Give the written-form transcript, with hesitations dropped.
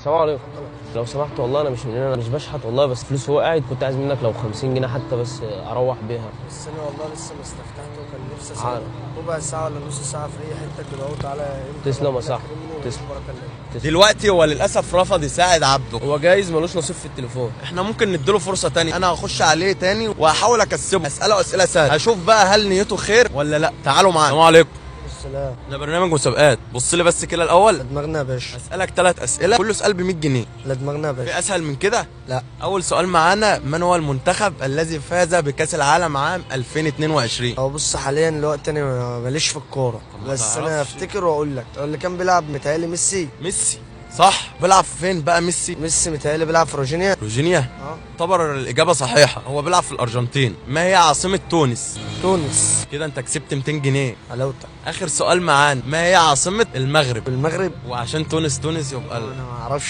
السلام عليكم. لو سمحت والله انا مش من هنا، انا مش بشحت والله، بس فلوس وقعت، كنت عايز منك لو 50 جنيه حتى بس اروح بيها. بس انا والله لسه ما استفتحت وكان نفسي اسافر عارف. ربع ساعة ولا نص ساعة في اي حتة كده اهو. تعالى امتى تسلم يا ربنا صاحبي. يكرمني تسلم. وبركة الله. دلوقتي هو للاسف رفض يساعد عبده. هو جايز ملوش نصيب في التليفون. احنا ممكن نديله فرصة تانية، انا هخش عليه تاني وهحاول اكسبه، اساله اسئلة سهلة، هشوف بقى هل نيته خير ولا لا. تعالوا معانا. السلام عليكم. السلام. ده برنامج مسابقات، بص لي بس كده الاول. لا دماغنا يا باشا. اسالك 3 اسئله، كل سؤال ب 100 جنيه. لا دماغنا يا في باشا. اسهل من كده؟ لا. اول سؤال معانا، من هو المنتخب الذي فاز بكاس العالم عام 2022؟ هو بص حاليا الوقت انا ماليش في الكوره، ما بس انا تعرفش. افتكر واقول لك اللي كان بيلعب متهيألي ميسي. ميسي صح. بيلعب فين بقى ميسي؟ ميسي متهيألي بيلعب في روجينيا. روجينيا؟ اه. اعتبر الاجابة صحيحه، هو بيلعب في الارجنتين. ما هي عاصمة تونس؟ تونس. كده انت كسبت 200 جنيه. حلاوتك. اخر سؤال معانا، ما هي عاصمة المغرب؟ المغرب. وعشان تونس تونس يبقى انا ما اعرفش.